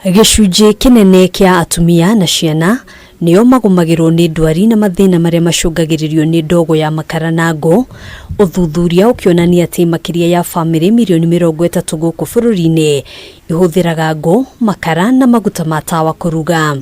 Gĩcunjĩ kĩnene kĩa atumia na ciana nĩo magũmagĩrwo nĩ ndwari na mathĩna marĩa macũngagĩrĩrio nĩ ndogo ya makara na ngũ. Ũthuthuria ũkĩonania atĩ makĩria ya bamĩrĩ mirioni 30 gũkũ bũrũri-inĩ ihũthĩraga ngũ, makara na maguta ma tawa kũruga.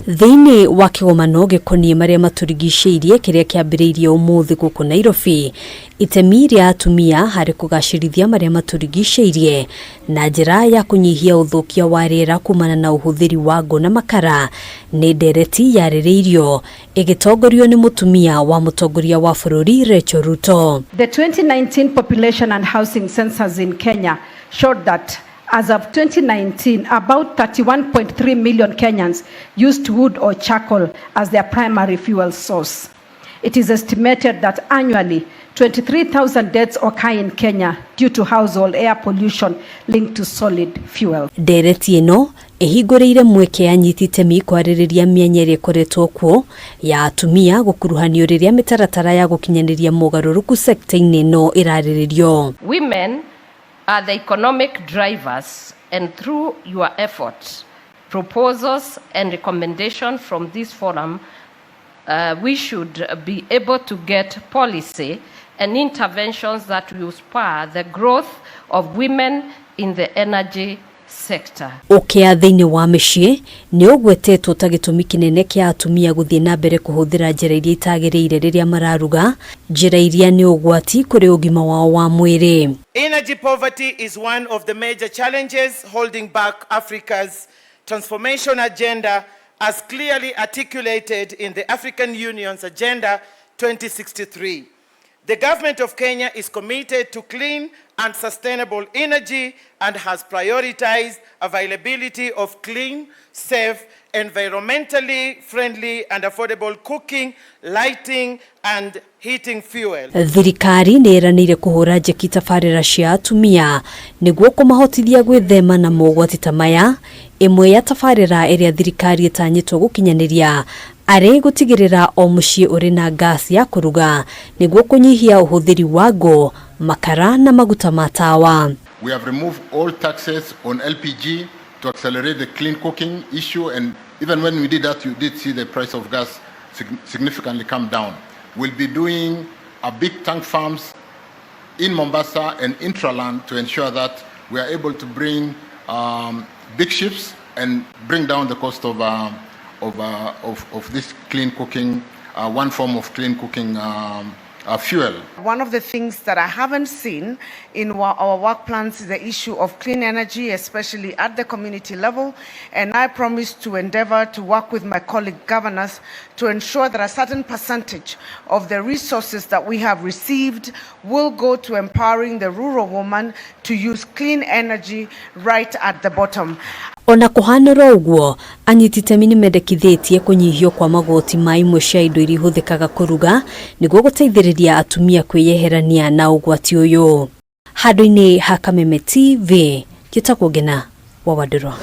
Thĩinĩ wa kĩgomano gĩkoniĩ marĩa matũrigicĩirie kĩrĩa kĩambĩrĩirie ũmũthĩ gũkũ Nairobi, itemi rĩa atumia harĩ kũgacĩrithia marĩa matũrigicĩirie na njĩra ya kũnyihia ũthũkia wa rĩera kumana na ũhũthĩri wa ngũ na makara nĩ ndereti yarĩrĩirio ĩgĩtongorio nĩ mũtumia wa mũtongoria wa bũrũri Rachel Ruto. The 2019 population and housing census in Kenya showed that as of 2019, about 31.3 million Kenyans used wood or charcoal as their primary fuel source. It is estimated that annually 23,000 deaths occur in Kenya due to household air pollution linked to solid fuel. Ndereti ĩno ĩhingũrĩire mweke anyiti itemi kwarĩrĩria mĩanya ĩrĩa ĩkoretwo kuo ya atumia gũkuruhanio rĩrĩa mĩtaratara ya gũkinyanĩria mogarũrũku sekta-inĩ ĩno ĩrarĩrĩrio. Women are the economic drivers, and through your efforts, proposals, and recommendations from this forum, we should be able to get policy and interventions that will spur the growth of women in the energy sector. Ũkĩa thĩinĩ wa mĩciĩ nĩ ũgwetetwo ta gĩtũmi kĩnene kĩa atumia gũthiĩ na mbere kũhũthĩra njĩra iria itagĩrĩire rĩrĩa mararuga, njĩra iria nĩ ũgwati kũrĩ ũgima wao wa mwĩrĩ. Energy poverty is one of the major challenges holding back Africa's transformation agenda, as clearly articulated in the African Union's Agenda 2063. The government of Kenya is committed to clean and sustainable energy and has prioritized availability of clean, safe, environmentally friendly and affordable cooking, lighting and heating fuel. Thirikari nĩ ĩranĩire kũhũra njeki tabarĩra cia atumia nĩguo kũmahotithia gwĩthema na mogwati ta maya. Ĩmwe ya tabarĩra ĩrĩa thirikari ĩtanyĩtwo gũkinyanĩria arĩ gũtigĩrĩra o mũciĩ ũrĩ na ngasi ya kũruga nĩguo kũnyihia ũhũthĩri wa ngũ, makara na maguta ma tawa. We have removed all taxes on LPG to accelerate the clean cooking issue, and even when we did that, you did see the price of gas significantly come down. We'll be doing a big tank farms in Mombasa and intraland to ensure that we are able to bring big ships and bring down the cost of this clean cooking, one form of clean cooking fuel. One of the things that I haven't seen in our work plans is the issue of clean energy, especially at the community level. And I promise to endeavor to work with my colleague governors to ensure that a certain percentage of the resources that we have received will go to empowering the rural woman to use clean energy right at the bottom. Ona kũhanĩra ũguo, anyiti itemi nĩ mendekithĩtie kũnyihio kwa magoti ma imwe cia indo iria ihũthĩkaga kũruga nĩguo gũteithĩrĩria atumia kwĩyeherania na ũgwati ũyũ. Handũ-inĩ ha Kameme TV, njĩtagwo Ngena wa Wandũrwa.